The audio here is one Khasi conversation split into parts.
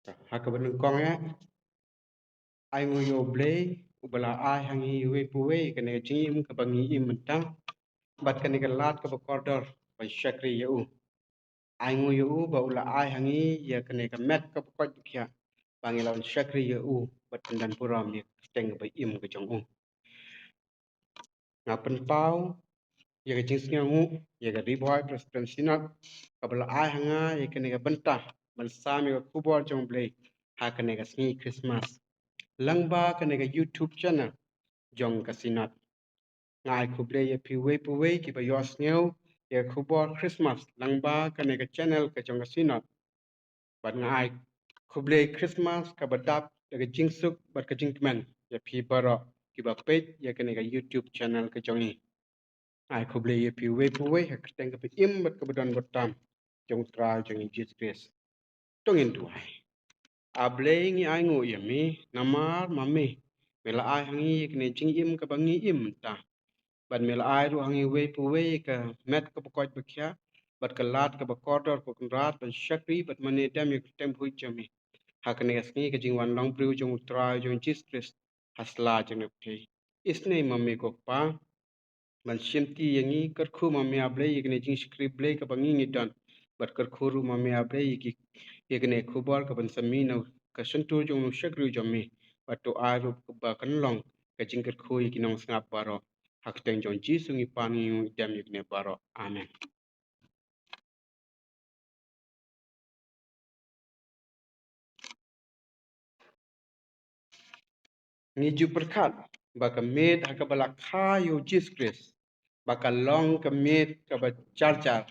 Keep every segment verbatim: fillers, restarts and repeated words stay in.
Ha kaba nyngkong eh, ai nguh ïa U Blei, uba la ai ha ngi iwei pa iwei kane ka jingim kaba ngi im mynta, bad kane ka lad kaba kordor ban shakri ïa u. Ai nguh ïa u ba u la ai ha ngi ïa kane ka met kaba koit ba khiah, ba ngi lah ban shakri ïa u bad pyndonkam ïa ka kyrteng kaba im ka jong u. Nga pynpaw ïa ka jingsngewnguh ïa ka Ri Bhoi Presbyterian Synod, kaba la ai ha nga ïa kane ka bynta ban sam ïa ka khubor jong U Blei ha kane ka sngi Christmas, lyngba kane ka YouTube channel jong ka Synod. Nga ai khublei ïa phi uwei pa uwei kiba ïohsngew ïa ka khubor Christmas lyngba kane ka channel ka jong ka Synod. Bad nga ai khublei Christmas kaba dap da ka jingsuk bad ka jingkmen ïa phi baroh kiba peit ïa kane ka YouTube channel ka jong ngi. Ai khublei ïa phi uwei pa uwei ha ka kyrteng kaba im bad kaba don bad tam jong U Trai jong ngi Jisu Khrist. To ngin duwai. A Blei, ngi ai nguh ïa me namar ma me, me la ai ha ngi ïa kane ka jingim kaba ngi im mynta. Bad me la ai ruh ha ngi uwei pa uwei ïa ka met kaba koit ba khiah bad ka lad kaba kordor, ko Kynrad, ban shakri bad mane dem ïa ka kyrteng bahuid jong me ha kane ka sngi ka jingwan long briew jong U Trai jong ngi Jisu Khrist ha sla jong kane ka pyrthei. Isynei ma me, ko Kpa, ban shimti ïa ngi. Kyrkhu ma me, A Blei, ïa kane ka jingshakri Blei kaba ngi ngi don, bad kyrkhu ruh ma me, A Blei, ïa ki, ïa kane ka khubor kaban sa mih na ka shyntur jong u nongshakri jong me, bad to ai ruh ba kan long ka jingkyrkhu ïa ki nongsngap baroh. Ha ka kyrteng jong U Jisu ngi pan, ngi nguh, ngi dem ïa kane baroh. Amen. Ngi ju pyrkhat ba ka miet ha kaba la kha ïa U Jisu Khrist, ba ka long ka miet kaba jar jar,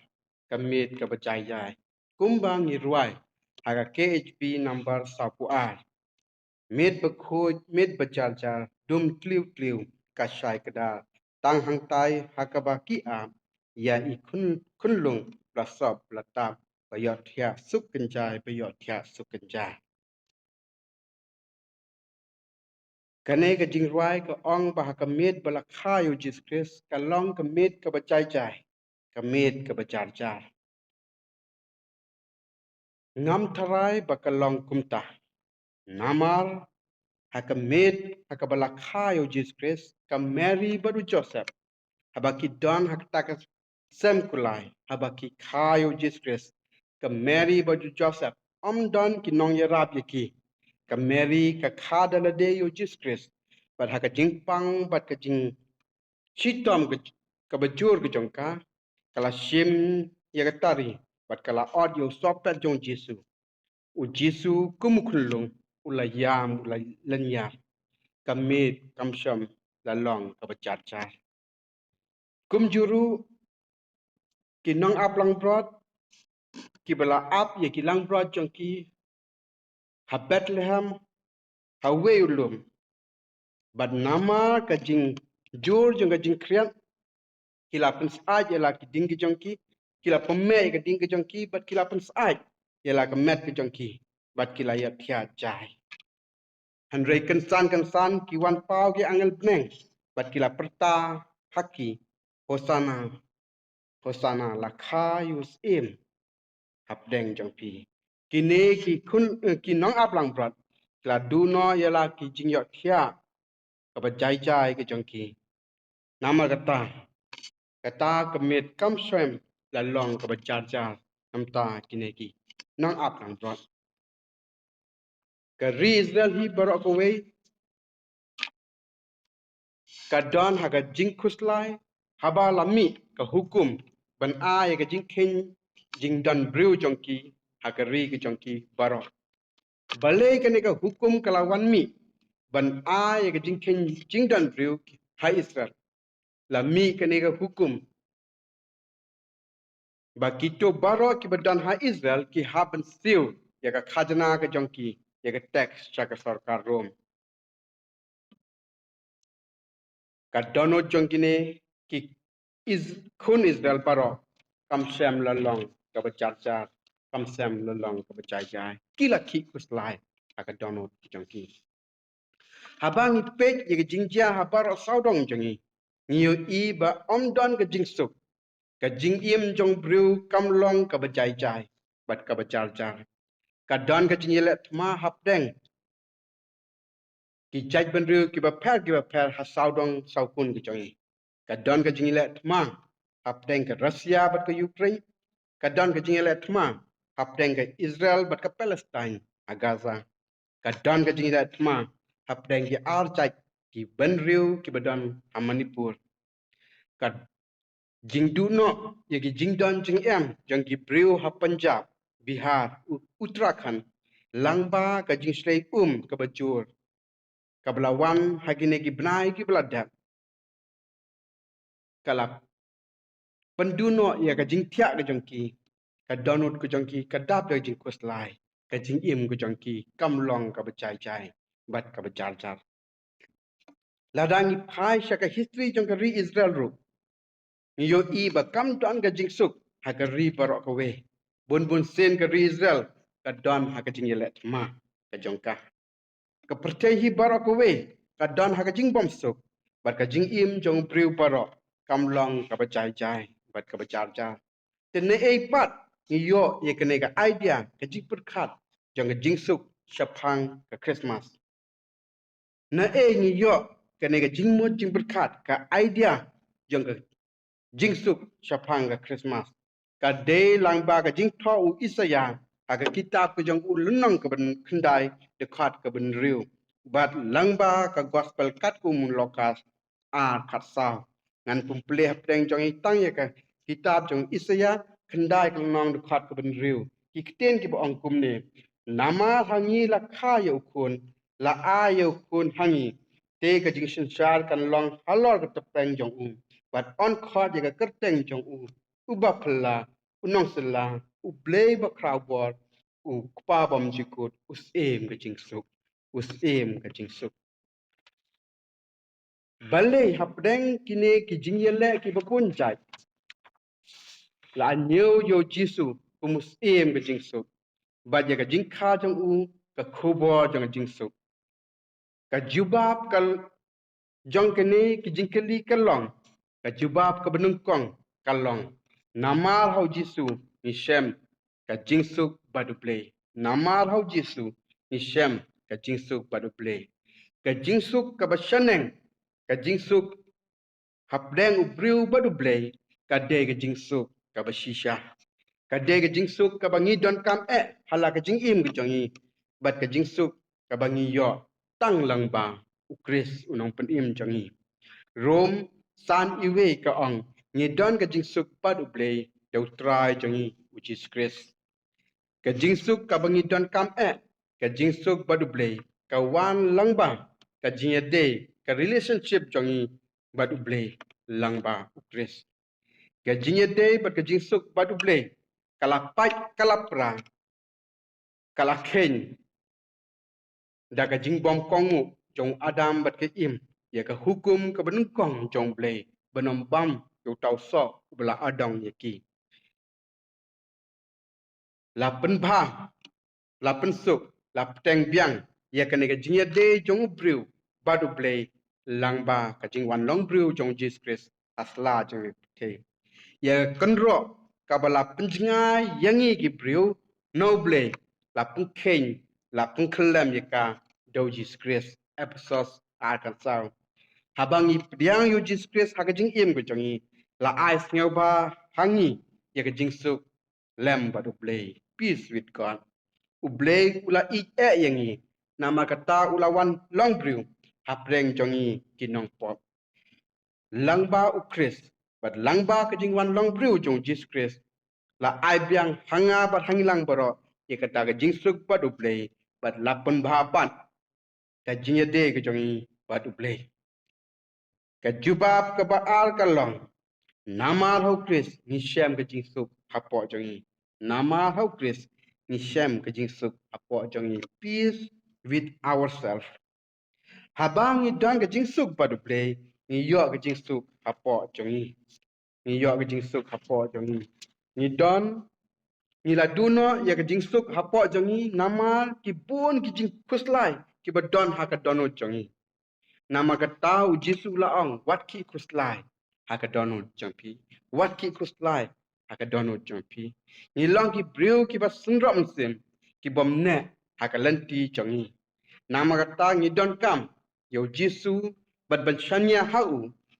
ka miet kaba jai jai, kumba ngi rwai ha ka K H B number sawphew ar. Miet bakhuid, miet bajar jar, dum tliw tliw, ka shai kdar, tang hangtai ha kaba ki ap ïa i khun, khunlung, ba la sop, ba la tap, ba ïohthiah suk kynjai, ba ïohthiah suk kynjai. Kane ka jingrwai ka ong ba ha ka miet ba la kha ïa U Jisu Khrist, ka long ka miet kaba jai jai, ka miet kaba jar jar. Ngam tharai ba ka long kumta. Namar ha ka miet ha kaba la kha ïa U Jisu Khrist, ka Mary bad u Joseph, haba ki don ha kata ka sem kulai, haba ki kha ïa U Jisu Khrist, ka Mary bad u Joseph ym don ki nongïarap ïa ki. Ka Mary ka kha da lade ïa U Jisu Khrist, bad ha ka jingpang bad ka jingshitom ka, kaba jur ka jong ka, ka la shim ïa ka tari, bad ka la ot ïa u sohpet jong U Jisu. U Jisu kum u khunlung u la ïam, u la lynñiar. Ka miet kam shym la long kaba jar jar. Kumjuh ruh ki nongap langbrot, kiba la ap ïa ki langbrot jong ki ha Bethlehem, ha uwei u lum. Bad namar ka jingjur jong ka jingkhriat, ki la pynsyaid ïa la ki ding ki jong ki, ki la pynmeh ïa ka ding ki jong ki, bad ki la pynsyaid ïa la ka met ki jong ki, bad ki la ïathiah jai. Hynrei kynsan kynsan ki wan paw ki angel bneng, bad ki la pyrta ha ki, Hosana, Hosana, la kha ïa u Syiem hapdeng jong phi. Kine ki khun, eh, ki nongap langbrot ki la duh noh ïa la ki jingïohthiah kaba jai jai ki jong ki. Namar kata, kata ka miet kam shym la long kaba jar jar na bynta kine ki nongap langbrot. Ka ri Israel hi baroh kawei ka don ha ka jingkhuslai haba la mih ka hukum ban ai ïa ka jingkheiñ jingdon briew jong ki ha ka ri ka jong ki baroh. Balei kane ka hukum ka la wan mih ban ai ïa ka jingkheiñ jingdon briew ha Israel? La mih kane ka hukum ba kito baroh kiba don ha Israel ki hap ban siew ïa ka khajna ka jong ki, ïa ka tax sha ka sorkar Rom. Ka dohnud jong kine ki Is-, khun Israel baroh kam shym la long kaba jar jar, kam shym la long kaba jai jai. Ki la khih khuslai ha ka dohnud ki jong ki. Haba ngi peit ïa ka jingjia ha baroh sawdong jong ngi, ngi ïohi ba ym don ka jingsuk. Ka jingim jong briew kam long kaba jai jai bad kaba jar jar. Ka don ka jingïaleh thma hapdeng ki jaitbynriew kiba pher kiba pher ha sawdong sawkun ka jong ngi. Ka don ka jingïaleh thma hapdeng ka Russia bad ka Ukraine. Ka don ka jingïaleh thma hapdeng ka Israel bad ka Palestine ha Gaza. Ka don ka jingïaleh thma hapdeng ki ar jait ki bynriew kiba don ha Manipur. Ka jingduh noh ïa ki jingdon jingem jong ki briew ha Punjab, Bihar, U-, Uttarakhand, lyngba ka jingshlei um kaba jur kaba la wan ha kine ki bnai kiba la dep, ka la pynduh noh ïa ka jingthiah ka jong ki, ka dohnud ka jong ki ka dap ïa ka jingkhuslai, ka jingim ka jong ki kam long kaba jai jai bad kaba jar jar. Lada ngi phai sha ka history jong ka ri Israel ruh, ngi ïohi ba kam don ka jingsuk ha ka ri baroh kawei. Bun bun sien ka ri Israel ka don ha ka jingïaleh thma ka jong ka. Ka pyrthei hi baroh kawei ka don ha ka jingbymsuk, bad ka jingim jong briew baroh kam long kaba jai jai bad kaba jar jar. Te naei pat ngi ïoh ïa kane ka idea, ka jingpyrkhat jong ka jingsuk shaphang ka Christmas? Naei ngi ïoh kane ka jingmut jingpyrkhat, ka idea jong ka jingsuk shaphang ka Christmas? Ka dei lyngba ka jingthoh u Isaiah ha ka kitab ka jong u, lynnong kaba khyndai, dkhot kaba hynriew, bad lyngba ka gospel katkum u Lukas ar khatsaw. Ngan pynpule hapdeng jong ngi tang ïa ka kitab jong Isaiah khyndai, ka lynnong, dkhot kaba hynriew. Ki ktien kiba ong kumne: Namar ha ngi la kha ïa u khun, la ai ïa u khun ha ngi, te ka jingsynshar kan long halor ka tympeng jong u, bad yn khot ïa ka kyrteng jong u, Uba Phylla, U Nongsynla, U Blei Bakhraw Bor, U Kpa Bymjukut, U Syiem ka jingsuk, U Syiem ka jingsuk. Balei hapdeng kine ki jingïaleh kiba bun jait la ñiew ïa u Jisu kum u Syiem ka jingsuk, bad ïa ka jingkha jong u ka khubor jong ka jingsuk? Ka jubab ka l-, jong kine ki jingkylli ka long, ka jubab kaba nyngkong ka long: Namar ha u Jisu ngi shem ka jingsuk bad U Blei. Namar ha u Jisu ngi shem ka jingsuk bad U Blei. Ka jingsuk kaba shaneng, ka jingsuk hapdeng u briew bad U Blei, ka dei ka jingsuk kaba shisha. Ka dei ka jingsuk kaba ngi donkam eh ha la ka jingim ka jong ngi, bad ka jingsuk kaba ngi ïoh tang lyngba u Khrist, u Nongpynim jong ngi. Rom san, wei, ka ong: Ngi don ka jingsuk bad U Blei da u Trai jong ngi u Jisu Khrist. Ka jingsuk kaba ngi donkam eh, ka jingsuk bad U Blei, ka wan lyngba ka jingïadei, ka relationship jong ngi bad U Blei lyngba u Khrist. Ka jingïadei bad ka jingsuk bad U Blei ka la pait, ka la pra, ka la kheiñ da ka jingbym kohnguh jong u Adam bad ka Im ïa ka hukum kaba nyngkong jong U Blei, ban ym bam ïa uta u soh uba la adong ïa ki. La pynbha, la pynsuk, la bteng biang ïa kane ka jingïadei jong u briew bad U Blei lyngba ka jingwan long briew jong u Jisu Khrist ha sla jong ka pyrthei. Ïa ka kynroh kaba la pynjngai ïa ngi ki briew na U Blei, la pynkheiñ, la pynkhyllem ïa ka da u Jisu Khrist. Ephesos ar khatsaw. Haba ngi pdiang ïa u Jisu Khrist ha ka jingim ka jong ngi, la ai sngewbha ha ngi ïa ka jingsuk lem bad U Blei, peace with God. U Blei u la ïeit eh ïa ngi, namar kata u la wan long briew hapdeng jong ngi ki nongpop. Lyngba u Khrist bad lyngba ka jingwan long briew jong u Jisu Khrist, la ai biang ha nga bad ha ngi lang baroh ïa kata ka jingsuk bad U Blei, bad la pynbha pat ka jingïadei ka jong ngi bad U Blei. Ka jubab kaba ar ka long: Namar ha u Khrist ngi shem ka jingsuk hapoh jong ngi. Namar ha u Khrist ngi shem ka jingsuk hapoh jong ngi. Peace with ourselves. Haba ngi don ka jingsuk bad U Blei, ngi ïoh ka jingsuk hapoh jong ngi. Ngi ïoh ka jingsuk hapoh jong ngi. Ngi don, ngi la duh noh ïa ka jingsuk hapoh jong ngi namar ki bun ki jingkhuslai kiba don ha ka dohnud jong ngi. Namar kata u Jisu u la ong: Wat khih khuslai ha ka dohnud jong phi. Wat khih khuslai ha ka dohnud jong phi. Ngi long ki briew kiba synrop mynsiem. ki bym neh ha ka lynti jong ngi. Namar kata ngi donkam ïa u Jisu bad ban shaniah ha u,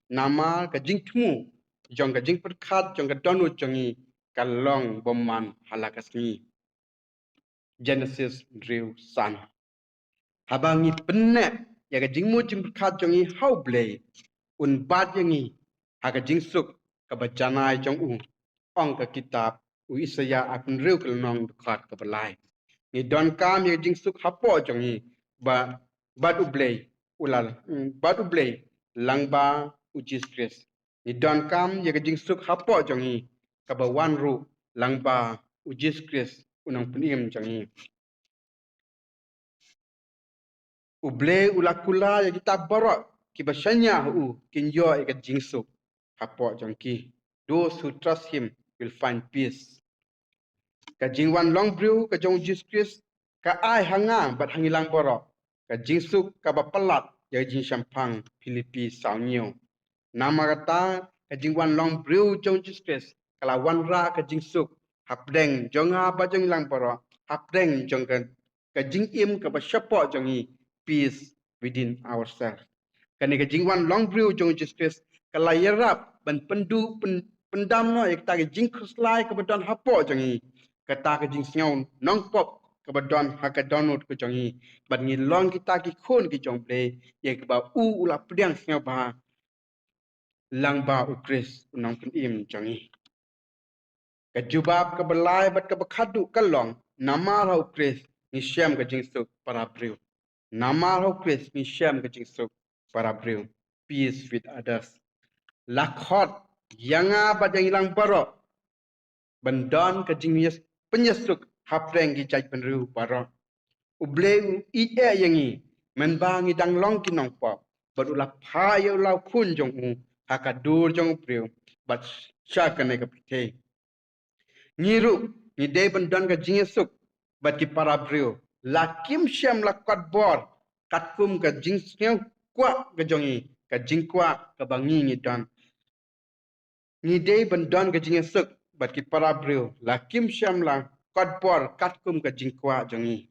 namar ka jingthmu jong ka jingpyrkhat jong ka dohnud jong ngi ka long bymman ha la ka sngi. Genesis hynriew san. Haba ngi pynneh ïa ka jingmut jingpyrkhat jong ngi ha u Blei, un bat ïa ngi ha ka jingsuk kaba janai jong u, ong ka kitab u Isaïah arphew hynriew ka lynnong dkhot kaba lai. Ngi donkam ïa ka jingsuk hapoh jong ngi ba, bad u Blei u la, mm, bad u Blei lyngba u Jisu Khrist. Ngi donkam ïa ka jingsuk hapoh jong ngi kaba wan ruh lyngba u Jisu Khrist u nongpynim jong ngi. U Blei u la kular ïa kita baroh kiba shaniah ha u kin ïoh ïa ka jingsuk hapoh jong ki. Those who trust him will find peace. Ka jingwan long briew ka jong u Jisu Khrist ka ai ha nga bad ha ngi lang baroh ka jingsuk kaba palat ïa ka jingshemphang, Philippi saw hynñiew. Namar kata ka jingwan long briew jong u Jisu Khrist ka la wanrah ka jingsuk hapdeng jong nga bad jong ngi lang baroh, hapdeng jong ka, ka jingim kaba shapoh jong ngi, peace within ourselves. Kane ka jingwan long briew jong u Jisu Khrist ka la ïarap ban pynduh, pyn-, pyndam noh ïa kata ka jingkhuslai kaba don hapoh jong ngi, kata ka jingsngew nongpop kaba don ha ka dohnud ka jong ngi, bad ngi long kita ki khun ki jong u Blei ïa kaba u u la pdiang sngewbha lyngba u Khrist u nongpynim jong ngi. Ka jubab kaba lai bad kaba khatduh ka long, namar ha u Khrist ngi shem ka jingsuk para briew. Namar ha u Khrist ngi shem ka jingsuk para briew. Peace with others. La khot ïa nga bad ïa ngi lang baroh ban don ka jingïas-, pynïasuk hapdeng ki jaitbynriew baroh. U Blei u ïeit eh ïa ngi mynba ngi dang long ki nongpop, bad u la phah ïa u Law Khun jong u ha ka dur jong u briew, bad sha kane ka pyrthei. Ngi ruh ngi dei ban don ka jingïasuk bad ki para briew, la kim shem la kot bor katkum ka jingsngewkwah ka jong ngi, ka jingkwah kaba ngi ngi don. Ngi dei ban don ka jingïasuk bad ki para briew, la kim shem la kot bor katkum ka jingkwah jong ngi.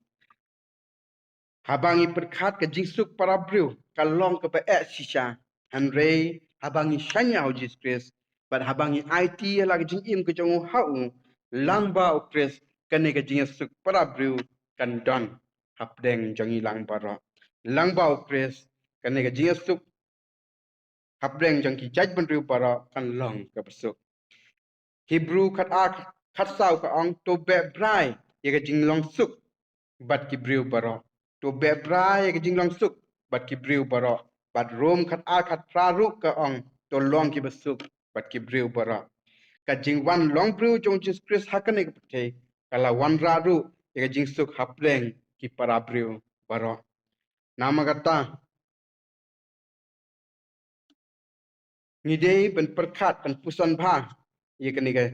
Haba ngi pyrkhat ka jingsuk para briew ka long kaba eh shisha, hynrei haba ngi shaniah ha u Jisu Khrist bad haba ngi aiti ïa la ka jingim ka jong u ha u, lyngba u Khrist kane ka jingïasuk para briew kan don hapdeng jong ngi lang baroh. Lyngba u Khrist kane ka jingïasuk hapdeng jong ki jaitbynriew baroh kan long kaba suk. Hebru khatar khatsaw ka ong, to beh brai ïa ka jinglong suk bad ki briew baroh. To beh brai ïa ka jinglong suk bad ki briew baroh. Bad Rom khatar khatphra ruh ka ong, to long kiba suk bad ki briew baroh. Ka jingwan long briew jong u Jisu Khrist ha kane ka pyrthei ka la wanrah ruh ïa ka jingsuk hapdeng ki para briew baroh. Namar kata ngi dei ban pyrkhat, ban puson bha ïa kane ka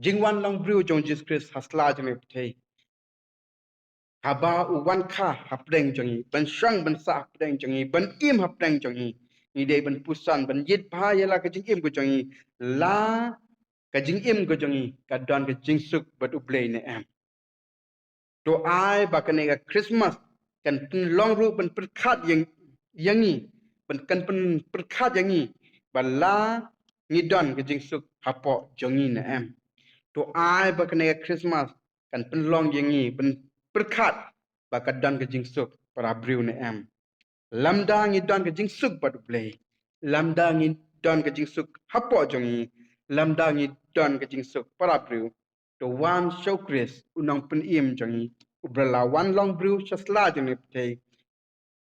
jingwan long briew jong u Jisu Khrist ha sla jong kane ka pyrthei. Haba u wan kha hapdeng jong ngi, ban shong ban sah hapdeng jong ngi, ban im hapdeng jong ngi, ngi dei ban puson, ban ïit bha ïa la ka jingim ka jong ngi, la ka jingim ka jong ngi ka don ka jingsuk bad u Blei ne em. To ai ba kane ka Christmas kan pynlong ruh ban pyrkhat ïa, ïa ngi, ban kan pyn-, pyrkhat ïa ngi ba la ngi don ka jingsuk hapoh jong ngi ne em. To ai ba kane ka Christmas kan pynlong ïa ngi ban pyrkhat ba ka don ka jingsuk para briew ne em. Lymda ngi don ka jingsuk bad u Blei, lymda ngi don ka jingsuk hapoh jong ngi, lymda ngi don ka jingsuk para briew, to wan sha u Khrist u nongpynim jong ngi, uba la wan long briew sha sla jong kane ka pyrthei.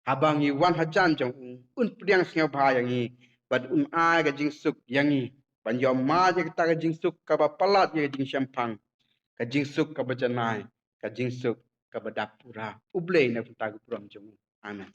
Haba ngi wan hajan jong u, un pdiang sngewbha ïa ngi bad un ai ka jingsuk ïa ngi ban ïoh mad ïa kata ka jingsuk kaba palat ïa ka jingshemphang, ka jingsuk kaba janai, ka jingsuk kaba dap pura. U Blei un ai ïa ka burom jong u. Amen.